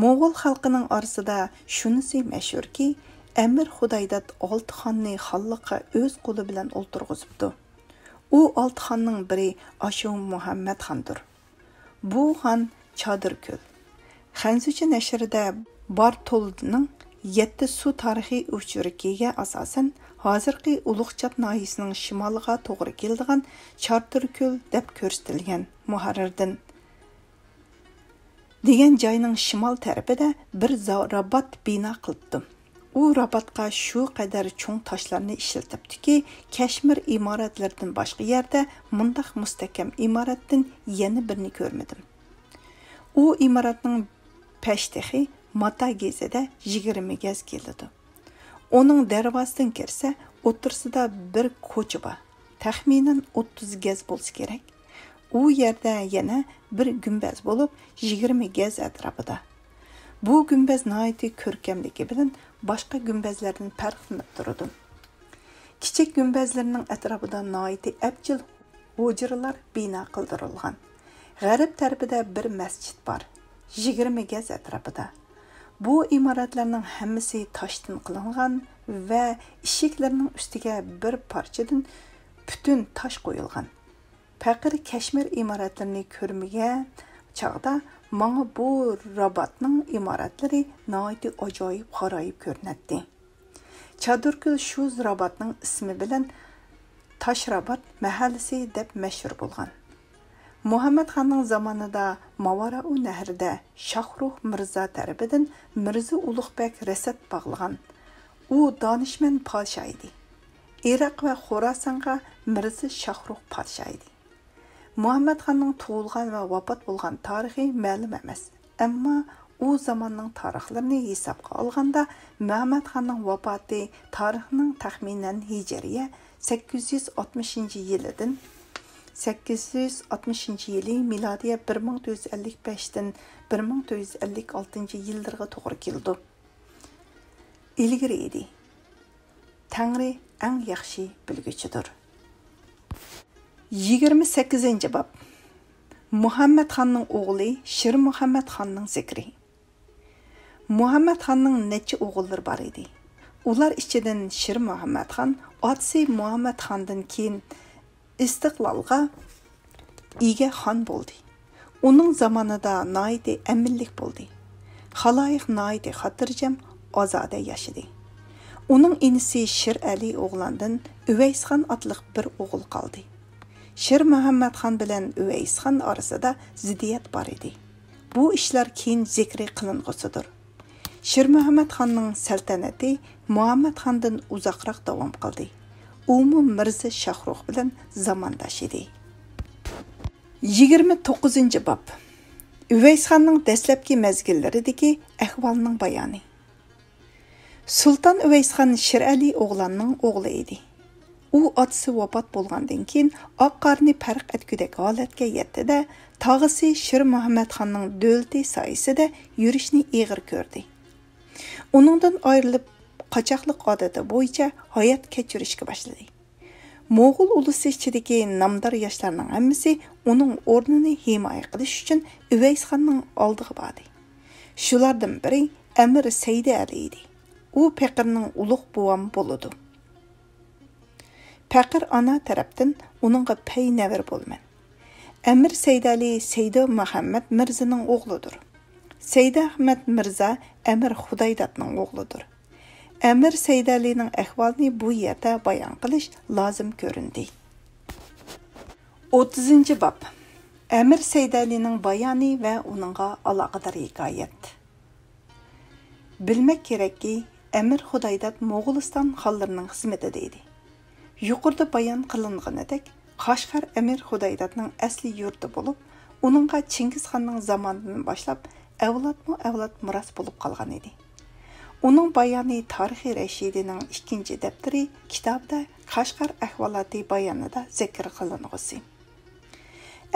موغۇل خەلقىنىڭ ئارىسىدا شۇنىسى مەشھۇركى، ئەمىر خۇدايداد ئالتە خاننى خانلىققا ئۆز قولى بىلەن ئولتۇرغۇزۇپتۇ. ئۇ ئالتە خاننىڭ بىرى ئاشۇ مۇھەممەتخاندۇر. بۇ خان چادىركۆل. خەنزۇچە نەشرىدە بارتولدنىڭ يەتتە سۇ تارىخىي ئۆچۈرۈكىگە ئاساسەن، ھازىرقى ئۇلۇغچات ناھىيەسىنىڭ شىمالىغا توغرا كېلىدىغان چادىركۆل دەپ كۆرسىتىلگەن مۇھەررىردىن دېگەن جاينىڭ شىمال تەرىپىدە بىر زا-، رابات بىنا قىلىپتۇ. ئۇ راباتقا شۇ قەدەر چوڭ تاشلارنى ئىشلىتىپتۇكى، كەشمىر ئىمارەتلىرىدىن باشقا يەردە مۇنداق مۇستەھكەم ئىمارەتتىن يەنە بىرنى كۆرمىدىم. ئۇ ئىمارەتنىڭ پەشتېخى ماتا گېزىدە يىگىرمە گەز كېلىدۇ. ئۇنىڭ دەرۋازىدىن كىرسە، ئوتتۇرىسىدا بىر كوچا بار. تەخمىنەن ئوتتۇز گەز بولسا كېرەك. ئۇ يەردە يەنە بىر گۈمبەز بولۇپ، يىگىرمە گەز ئەتراپىدا. بۇ گۈمبەز ناھايىتى كۆركەملىكى بىلەن باشقا گۈمبەزلەردىن پەرقلىنىپ تۇرىدۇ. كىچىك گۈمبەزلىرىنىڭ ئەتراپىدا ناھايىتى ئەپچىل ھۇجرىلار بىنا قىلدۇرۇلغان. غەرب تەرىپىدە بىر مەسچىت بار، يىگىرمە گەز ئەتراپىدا. بۇ ئىمارەتلەرنىڭ ھەممىسى تاشتىن قىلىنغان ۋە ئىشىكلىرىنىڭ ئۈستىگە بىر پارچىدىن پۈتۈن تاش قويۇلغان. پەقىر كەشمىر ئىمارەتلىرىنى كۆرمىگەن چاغدا ماڭا بۇ راباتنىڭ ئىمارەتلىرى ناھايىتى ئاجايىپ غارايىپ كۆرۈنەتتى. چادركۆل شۇ راباتنىڭ ئىسمى بىلەن تاشرابات مەھەللىسى دەپ مەشھۇر بولغان. مۇھەممەد خاننىڭ زامانىدا ماۋاراۇ نەھرىدە شاھرۇخ مىرزا تەرىپىدىن مىرزا ئۇلۇغبەگ رەسەت باغلىغان. ئۇ دانىشمەن پادىشاھ ئىدى. ئىراق ۋە خوراسانغا مىرزا شاھرۇخ پادىشاھ ئىدى. مۇھەممەد خاننىڭ تۇغۇلغان ۋە ۋاپات بولغان تارىخى مەلۇم ئەمەس. ئەمما ئۇ زاماننىڭ تارىخلىرىنى ھېسابقا ئالغاندا، مۇھەممەد خاننىڭ ۋاپاتى تارىخنىڭ تەخمىنەن ھىجرىيە سەككىز يۈز ئاتمىشىنچى يىلىدىن، سەككىز يۈز ئاتمىشىنچى يىلى مىلادىيە بىر مىڭ تۆت يۈز ئەللىك بەشتىن بىر مىڭ تۆت يۈز ئەللىك ئالتىنچى يىللىرىغا توغرا كېلىدۇ. ئىلگىرى ئىدى. تەڭرى ئەڭ ياخشى بىلگۈچىدۇر. يىگىرمە سەككىزىنچى باب. مۇھەممەد خاننىڭ ئوغلى شىرمۇھەممەد خاننىڭ زىكرى. مۇھەممەد خاننىڭ نەچچە ئوغۇللىرى بار ئىدى. ئۇلار ئىچىدىن شىرمۇھەممەد خان ئاتىسى مۇھەممەد خاندىن كېيىن ئىستىقلالغا ئىگە خان بولدى. ئۇنىڭ زامانىدا ناھايىتى ئەمىنلىك بولدى. خالايىق ناھايىتى خاتىرجەم، ئازادە ياشىدى. ئۇنىڭ ئىنىسى شىر ئەلى ئوغلاندىن ئۈۋەيسخان ئاتلىق بىر ئوغۇل قالدى. شىر مۇھەممەد خان بىلەن ئۈۋەيسخان ئارىسىدا زىددىيەت بار ئىدى. بۇ ئىشلار كېيىن زىكرى قىلىنغۇسىدۇر. شىرمۇھەممەد خاننىڭ سەلتەنىتى مۇھەممەد خاندىن ئۇزاقراق داۋام قىلدى. ئۇمۇ مىرزا شاھرۇخ بىلەن زامانداش ئىدى. يىگىرمە توققۇزىنچى باب. ئۈۋەيسخاننىڭ دەسلەپكى مەزگىللىرىدىكى ئەھۋالنىڭ بايانى. سۇلتان ئۈۋەيسخان شىرئەلى ئوغلاننىڭ ئوغلى ئىدى. ئۇ ئاتىسى ۋاپات بولغاندىن كېيىن، ئاق قارنى پەرق ئەتكۈدەك ھالەتكە يەتتى-دە، تاغىسى شىر مۇھەممەد خاننىڭ دۆلىتى سايىسىدە يۈرۈشنى ئېغىر كۆردى. ئۇنىڭدىن ئايرىلىپ، قاچاقلىق ئادىتى بويىچە ھايات كەچۈرۈشكە باشلىدى. موغۇل ئۇلۇسى ئىچىدىكى نامدار ياشلارنىڭ ھەممىسى ئۇنىڭ ئورنىنى ھىمايە قىلىش ئۈچۈن ئۈۋەيسخاننىڭ ئالدىغا باردى. شۇلاردىن بىرى ئەمىر سەيدىئەلى ئىدى. ئۇ پېقىرنىڭ ئۇلۇغ بوۋام بولىدۇ. پېقىر ئانا تەرەپتىن ئۇنىڭغا پەي نەۋرە بولىمەن. ئەمىر سەيدىئەلى سەيدۇ مۇھەممەد مىرزىنىڭ ئوغلىدۇر. سەيدۇ ئەخمەت مىرزا ئەمىر خۇدايدادنىڭ ئوغلىدۇر. ئەمىر سەيدىئەلىنىڭ ئەھۋالىنى بۇ يەردە بايان قىلىش لازىم كۆرۈندى. ئوتتۇزىنچى باب. ئەمىر سەيدىئەلىنىڭ بايانى ۋە ئۇنىڭغا ئالاقىدار ھېكايەت. بىلمەك كېرەككى، ئەمىر خۇدايداد موغۇلىستان خانلىرىنىڭ خىزمىتىدە ئىدى. يۇقىرىدا بايان قىلىنغىنىدەك، قەشقەر ئەمىر خۇدايدادنىڭ ئەسلى يۇرتى بولۇپ، ئۇنىڭغا چىڭگىزخاننىڭ زامانىدىن باشلاپ ئەۋلادمۇ ئەۋلاد مىراس بولۇپ قالغان ئىدى. ئۇنىڭ بايانى تارىخى رەشىدىنىڭ ئىككىنچى دەپتىرى كىتابىدا قەشقەر ئەھۋالاتى بايانىدا زىكىر قىلىنغۇسى.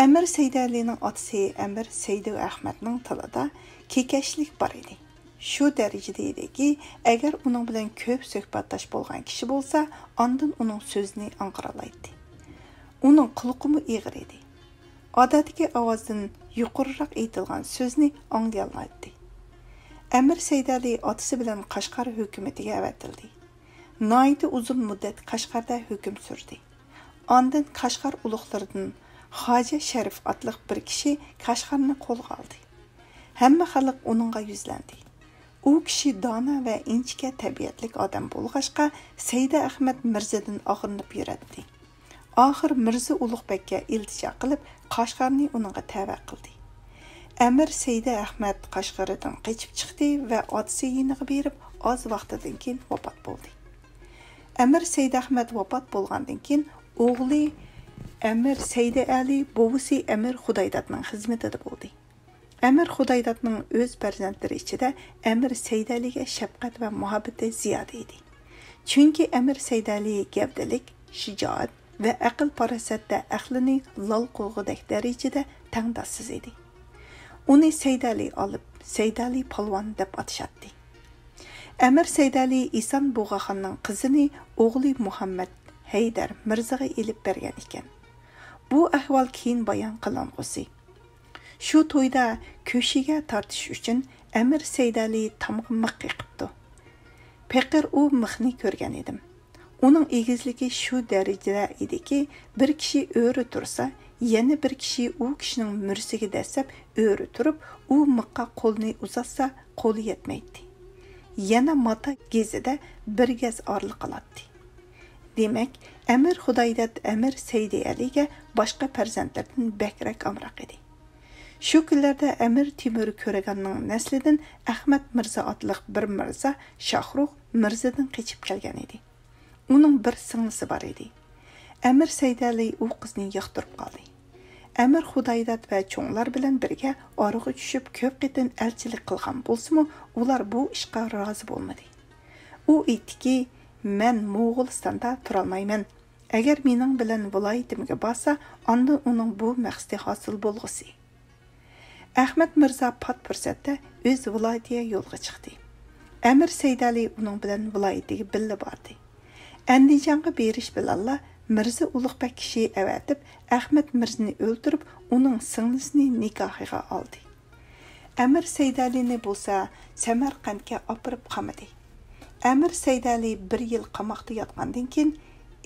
ئەمىر سەيدىئەلىنىڭ ئاتىسى ئەمىر سەيدۇ ئەخمەتنىڭ تىلىدا كېكەچلىك بار ئىدى. شۇ دەرىجىدە ئىدىكى، ئەگەر ئۇنىڭ بىلەن كۆپ سۆھبەتداش بولغان كىشى بولسا، ئاندىن ئۇنىڭ سۆزىنى ئاڭقىرالايتتى. ئۇنىڭ قۇلىقىمۇ ئېغىر ئىدى. ئادەتتىكى ئاۋازدىن يۇقىرىراق ئېيتىلغان سۆزنى ئاڭلىيالمايتتى. ئەمىر سەيدىئەلى ئاتىسى بىلەن قەشقەر ھۆكۈمىتىگە ئەۋەتىلدى. ناھايىتى ئۇزۇن مۇددەت قەشقەردە ھۆكۈم سۈردى. ئاندىن قەشقەر ئۇلۇغلىرىدىن خاجە شەرىپ ئاتلىق بىر كىشى قەشقەرنى قولغا ئالدى. ھەممە خەلق ئۇنىڭغا يۈزلەندى. ئۇ كىشى دانا ۋە ئىنچىكە تەبىئەتلىك ئادەم بولغاچقا، سەيدە ئەخمەت مىرزىدىن ئاغرىنىپ يۈرەتتى. ئاخىر مىرزا ئۇلۇغبەگكە ئىلتىجا قىلىپ، قەشقەرنى ئۇنىڭغا تەۋە قىلدى. ئەمىر سەيدە ئەخمەت قەشقىرىدىن قېچىپ چىقتى ۋە ئاتىسى يېنىغا بېرىپ، ئاز ۋاقتىدىن كېيىن ۋاپات بولدى. ئەمىر سەيدەخمەت ۋاپات بولغاندىن كېيىن، ئوغلى ئەمىر سەيدىئەلى بوۋىسى ئەمىر خۇدايدادنىڭ خىزمىتىدە بولدى. ئەمىر خۇدايدادنىڭ ئۆز پەرزەنتلىرى ئىچىدە ئەمىر سەيدەلىگە شەپقەت ۋە مۇھەببىتى زىيادە ئىدى. چۈنكى ئەمىر سەيدەلى گەۋدىلىك، شىجائەت ۋە ئەقىل-پاراسەتتە ئەقلىنى لال قوغۇدەك دەرىجىدە تەڭداشسىز ئىدى. ئۇنى سەيدەلى ئالىپ، سەيدەلى پالۋان دەپ ئاتىشاتتى. ئەمىر سەيدەلى ئىسان بۇغاخاننىڭ قىزىنى ئوغلى مۇھەممەد ھەيدەر مىرزىغا ئېلىپ بەرگەن ئىكەن. بۇ ئەھۋال كېيىن بايان قىلىنغۇسى. شۇ تويدا كۆشىگە تارتىش ئۈچۈن ئەمىر سەيدەلى تامغا مىخ قېقىپتۇ. پېقىر ئۇ مىخنى كۆرگەن ئىدىم. ئۇنىڭ ئېگىزلىكى شۇ دەرىجىدە ئىدىكى، بىر كىشى ئۆرە تۇرسا، يەنە بىر كىشى ئۇ كىشىنىڭ مۈرىسىگە دەسسەپ ئۆرە تۇرۇپ، ئۇ مىخقا قولىنى ئۇزاتسا، قولى يەتمەيتتى. يەنە ماتا گېزىدە بىر گەز ئارىلىق قالاتتى. دېمەك، ئەمىر خۇدايداد ئەمىر سەيدىئەلىگە باشقا پەرزەنتلىرىدىن بەكرەك ئامراق ئىدى. شۇ كۈنلەردە ئەمىر تېمۇر كۆرەگاننىڭ نەسلىدىن ئەخمەت مىرزا ئاتلىق بىر مىرزا شاھرۇخ مىرزىدىن قېچىپ كەلگەن ئىدى. ئۇنىڭ بىر سىڭلىسى بار ئىدى. ئەمىر سەيدەلى ئۇ قىزنى ياقتۇرۇپ قالدى. ئەمىر خۇدايداد ۋە چوڭلار بىلەن بىرگە ئارىغا چۈشۈپ، كۆپ قېتىم ئەلچىلىك قىلغان بولسىمۇ، ئۇلار بۇ ئىشقا رازى بولمىدى. ئۇ ئېيتتىكى، مەن موغۇلىستاندا تۇرالمايمەن. ئەگەر مېنىڭ بىلەن ۋىلايىتىمگە بارسا، ئاندىن ئۇنىڭ بۇ مەقسىتى ھاسىل بولغۇسى. ئەخمەت مىرزا پات پۇرسەتتە ئۆز ۋىلايىتىگە يولغا چىقتى. ئەمىر سەيدەلى ئۇنىڭ بىلەن ۋىلايىتىگە بىللە باردى. ئەندىجانغا بېرىش بىلەنلا مىرزا ئۇلۇغبەگ كىشى ئەۋەتىپ، ئەخمەت مىرزىنى ئۆلتۈرۈپ، ئۇنىڭ سىڭلىسىنى نىكاھىغا ئالدى. ئەمىر سەيدەلىنى بولسا سەمەرقەنتكە ئاپىرىپ قامىدى. ئەمىر سەيدەلى بىر يىل قاماقتا ياتقاندىن كېيىن،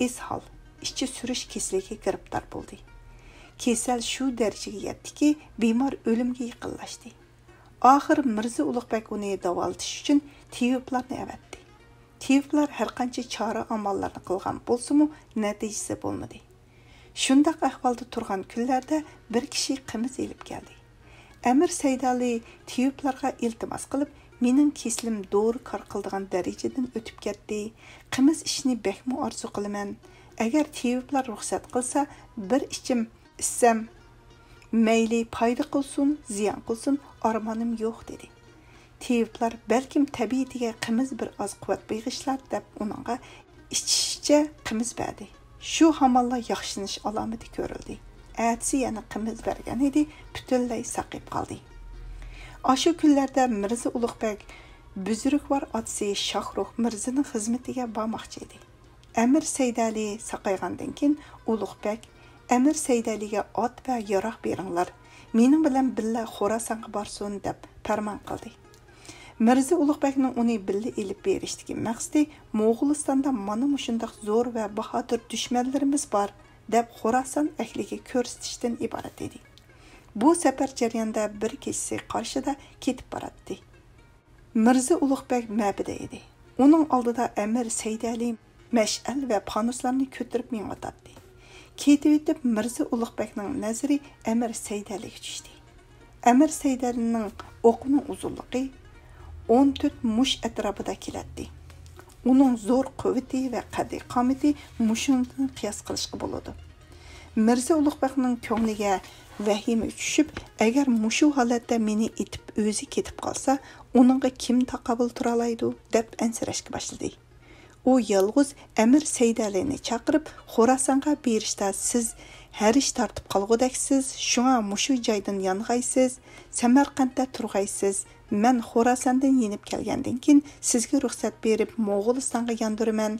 ئىسھال، ئىچى سۈرۈش كېسىلىگە گىرىپتار بولدى. كېسەل شۇ دەرىجىگە يەتتىكى، بىمار ئۆلۈمگە يېقىنلاشتى. ئاخىر مىرزا ئۇلۇغبەگ ئۇنى داۋالىتىش ئۈچۈن تېۋىپلارنى ئەۋەتتى. تېۋىپلار ھەرقانچە چارە-ئاماللارنى قىلغان بولسىمۇ، نەتىجىسى بولمىدى. شۇنداق ئەھۋالدا تۇرغان كۈنلەردە بىر كىشى قىمىز ئېلىپ كەلدى. ئەمىر سەيدالى تېۋىپلارغا ئىلتىماس قىلىپ، مېنىڭ كېسىلىم دورا كار قىلىدىغان دەرىجىدىن ئۆتۈپ كەتتى. قىمىز ئىچىشنى بەكمۇ ئارزۇ قىلىمەن. ئەگەر تېۋىپلار رۇخسەت قىلسا، بىر ئىچىم ئىچسەم، مەيلى پايدا قىلسۇن، زىيان قىلسۇن، ئارمانىم يوق، دېدى. تېۋىپلار، بەلكىم تەبىئىتىگە قىمىز بىر ئاز قۇۋۋەت بېغىشلار، دەپ ئۇنىڭغا ئىچىشىچە قىمىز بەردى. شۇ ھامانلا ياخشىلىنىش ئالامىتى كۆرۈلدى. ئەتىسى يەنە قىمىز بەرگەن ئىدى، پۈتۈنلەي ساقىيىپ قالدى. ئاشۇ كۈنلەردە مىرزا ئۇلۇغبەگ بۈزرۈكۋار ئاتىسى شاھرۇخ مىرزىنىڭ خىزمىتىگە بارماقچى ئىدى. ئەمىر سەيدەلى ساقايغاندىن كېيىن، ئۇلۇغبەگ ئەمىر سەيدەلىگە ئات ۋە ياراغ بېرىڭلار، مېنىڭ بىلەن بىللە خوراسانغا بارسۇن، دەپ پەرمان قىلدى. مىرزا ئۇلۇغبەگنىڭ ئۇنى بىللە ئېلىپ بېرىشتىكى مەقسىتى، موغۇلىستاندا مانا مۇشۇنداق زور ۋە باھادىر دۈشمەنلىرىمىز بار، دەپ خوراسان ئەھلىگە كۆرسىتىشتىن ئىبارەت ئىدى. بۇ سەپەر جەريانىدا بىر كېچىسى قارشىدا كېتىپ باراتتى. مىرزا ئۇلۇغبەگ مەپىدە ئىدى. ئۇنىڭ ئالدىدا ئەمىر سەيدەلى مەشئەل ۋە پانۇسلارنى كۆتۈرۈپ مېڭىۋاتاتتى. كېتىۋېتىپ، مىرزا ئۇلۇغبەگنىڭ نەزىرى ئەمىر سەيدەلىگە چۈشتى. ئەمىر سەيدەلىنىڭ ئوقىنىڭ ئۇزۇنلۇقى ئون تۆت مۇش ئەتراپىدا كېلەتتى. ئۇنىڭ زور قۇۋۋىتى ۋە قەددى-قامىتى مۇشۇنىڭدىن قىياس قىلىشقا بولىدۇ. مىرزا ئۇلۇغبەگنىڭ كۆڭلىگە ۋەھىمە چۈشۈپ، ئەگەر مۇشۇ ھالەتتە مېنى ئېتىپ ئۆزى كېتىپ قالسا، ئۇنىڭغا كىم تاقابىل تۇرالايدۇ، دەپ ئەنسىرەشكە باشلىدى. ئۇ يالغۇز ئەمىر سەيدەلىنى چاقىرىپ، خوراسانغا بېرىشتا سىز ھەرىش تارتىپ قالغۇدەكسىز، شۇڭا مۇشۇ جايدىن يانغايسىز، سەمەرقەنتتە تۇرغايسىز. مەن خوراساندىن يېنىپ كەلگەندىن كېيىن، سىزگە رۇخسەت بېرىپ، موغۇلىستانغا ياندۇرىمەن.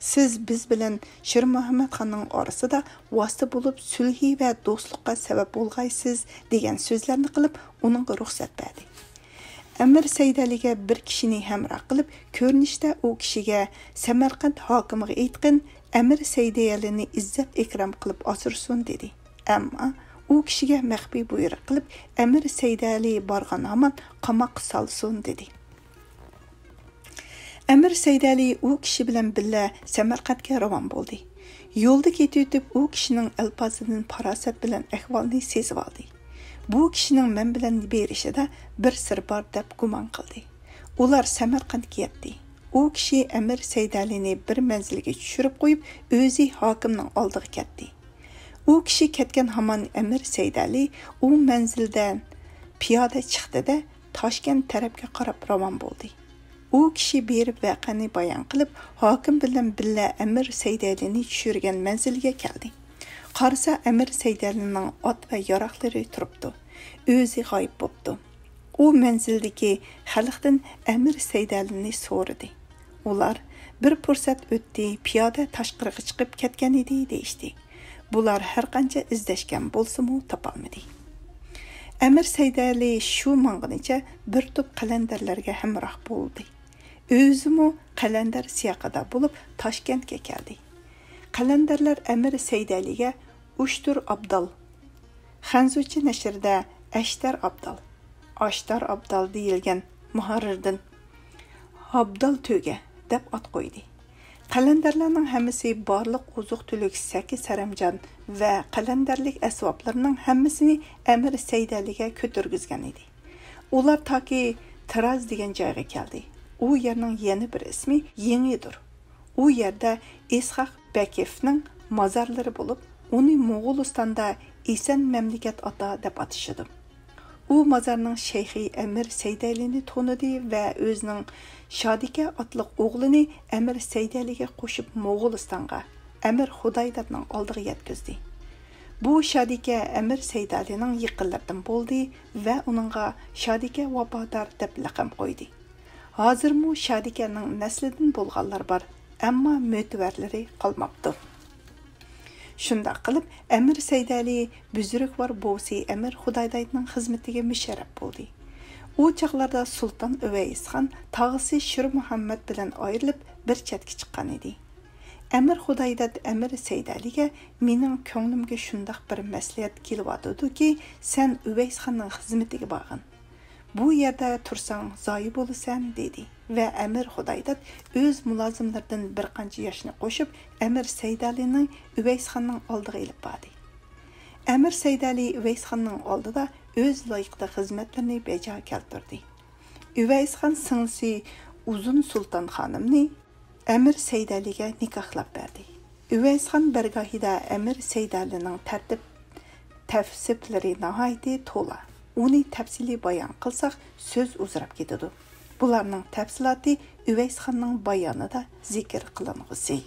سىز بىز بىلەن شىرمۇھەممەتخاننىڭ ئارىسىدا ۋاسىتە بولۇپ، سۈلھى ۋە دوستلۇققا سەۋەب بولغايسىز، دېگەن سۆزلەرنى قىلىپ، ئۇنىڭغا رۇخسەت بەردى. ئەمىر سەيدەلىگە بىر كىشىنى ھەمراھ قىلىپ، كۆرۈنۈشتە ئۇ كىشىگە، سەمەرقەنت ھاكىمىغا ئېيتقىن، ئەمىر سەيدەلىنى ئىززەت-ئىكرام قىلىپ ئاسرىسۇن، دېدى. ئەمما ئۇ كىشىگە مەخپىي بۇيرۇق قىلىپ، ئەمىر سەيدەلى بارغان ھامان قاماققا سالسۇن، دېدى. ئەمىر سەيدەلى ئۇ كىشى بىلەن بىللە سەمەرقەنتكە راۋان بولدى. يولدا كېتىۋېتىپ، ئۇ كىشىنىڭ ئەلپازىدىن پاراسەت بىلەن ئەھۋالنى سېزىۋالدى. بۇ كىشىنىڭ مەن بىلەن بېرىشىدا بىر سىر بار، دەپ گۇمان قىلدى. ئۇلار سەمەرقەنتكە يەتتى. ئۇ كىشى ئەمىر سەيدەلىنى بىر مەنزىلگە چۈشۈرۈپ قويۇپ، ئۆزى ھاكىمنىڭ ئالدىغا كەتتى. ئۇ كىشى كەتكەن ھامان ئەمىر سەيدەلى ئۇ مەنزىلدىن پىيادە چىقتى-دە، تاشكەنت تەرەپكە قاراپ راۋان بولدى. ئۇ كىشى بېرىپ ۋەقەنى بايان قىلىپ، ھاكىم بىلەن بىللە ئەمىر سەيدەلىنى چۈشۈرگەن مەنزىلگە كەلدى. قارىسا، ئەمىر سەيدەلىنىڭ ئات ۋە ياراغلىرى تۇرۇپتۇ. ئۆزى غايىب بوپتۇ. ئۇ مەنزىلدىكى خەلقتىن ئەمىر سەيدەلىنى سورىدى. ئۇلار، بىر پۇرسەت ئۆتتى، پىيادە تاشقىرىغا چىقىپ كەتكەن ئىدى، دېيىشتى. بۇلار ھەرقانچە ئىزدەشكەن بولسىمۇ، تاپالمىدى. ئەمىر سەيدەلى شۇ ماڭغىنىچە بىر توپ قەلەندەرلەرگە ھەمراھ بولدى. ئۆزىمۇ قەلەندەر سىياقىدا بولۇپ، تاشكەنتكە كەلدى. قەلەندەرلەر ئەمىر سەيدەلىگە ئۇشتۇر ئابدال، خەنزۇچە نەشرىدە ئەشتەر ئابدال، ئاشتار ئابدال دېيىلگەن مۇھەررىردىن ئابدال تۆگە دەپ ئات قويدى. قەلەندەرلەرنىڭ ھەممىسى بارلىق ئوزۇق-تۈلۈك، سەككى-سەرەمجان ۋە قەلەندەرلىك ئەسۋابلىرىنىڭ ھەممىسىنى ئەمىر سەيدەلىگە كۆتۈرگۈزگەن ئىدى. ئۇلار تاكى تىراز دېگەن جايغا كەلدى. ئۇ يەرنىڭ يەنە بىر ئىسمى يېڭىدۇر. ئۇ يەردە ئىسھاق بەكىفنىڭ مازارلىرى بولۇپ، ئۇنى موغۇلىستاندا ئېسەن مەملىكەت ئاتا دەپ ئاتىشىدۇ. ئۇ مازارنىڭ شەيخى ئەمىر سەيدەلىنى تونۇدى ۋە ئۆزىنىڭ شادىكە ئاتلىق ئوغلىنى ئەمىر سەيدەلىگە قوشۇپ موغۇلىستانغا، ئەمىر خۇدايدادنىڭ ئالدىغا يەتكۈزدى. بۇ شادىكە ئەمىر سەيدەلىنىڭ يېقىنلىرىدىن بولدى ۋە ئۇنىڭغا شادىكە ۋاپادار دەپ لەقەم قويدى. ھازىرمۇ شادىكەنىڭ نەسلىدىن بولغانلار بار، ئەمما مۆتىۋەرلىرى قالماپتۇ. شۇنداق قىلىپ، ئەمىر سەيدەلى بۈزرۈكۋار بوۋىسى ئەمىر خۇدايدادنىڭ خىزمىتىگە مۇشەررەپ بولدى. ئۇ چاغلاردا سۇلتان ئۇۋەيسخان تاغىسى شىرمۇھەممەد بىلەن ئايرىلىپ، بىر چەتكە چىققان ئىدى. ئەمىر خۇدايداد ئەمىر سەيدەلىگە، مېنىڭ كۆڭلۈمگە شۇنداق بىر مەسلىھەت كېلىۋاتىدۇكى، سەن ئۇۋەيسخاننىڭ خىزمىتىگە بارغىن. بۇ يەردە تۇرساڭ زايە بولىسەن، دېدى ۋە ئەمىر خۇدايداد ئۆز مۇلازىملىرىدىن بىر قانچە ياشنى قوشۇپ، ئەمىر سەيدەلىنى ئۇۋەيسخاننىڭ ئالدىغا ئېلىپ باردى. ئەمىر سەيدەلى ئۇۋەيسخاننىڭ ئالدىدا ئۆز لايىقىدا خىزمەتلىرىنى بەجا كەلتۈردى. ئۇۋەيسخان سىڭلىسى ئۇزۇن سۇلتان خانىمنى ئەمىر سەيدەلىگە نىكاھلاپ بەردى. ئۇۋەيسخان بەرگاھىدا ئەمىر سەيدەلىنىڭ تەرتىپ تەۋسىپلىرى ناھايىتى تولا. ئۇنى تەپسىلىي بايان قىلساق، سۆز ئۇزىراپ كېتىدۇ. بۇلارنىڭ تەپسىلاتى ئۇۋەيسخاننىڭ بايانىدا زىكىر قىلىنغۇسى.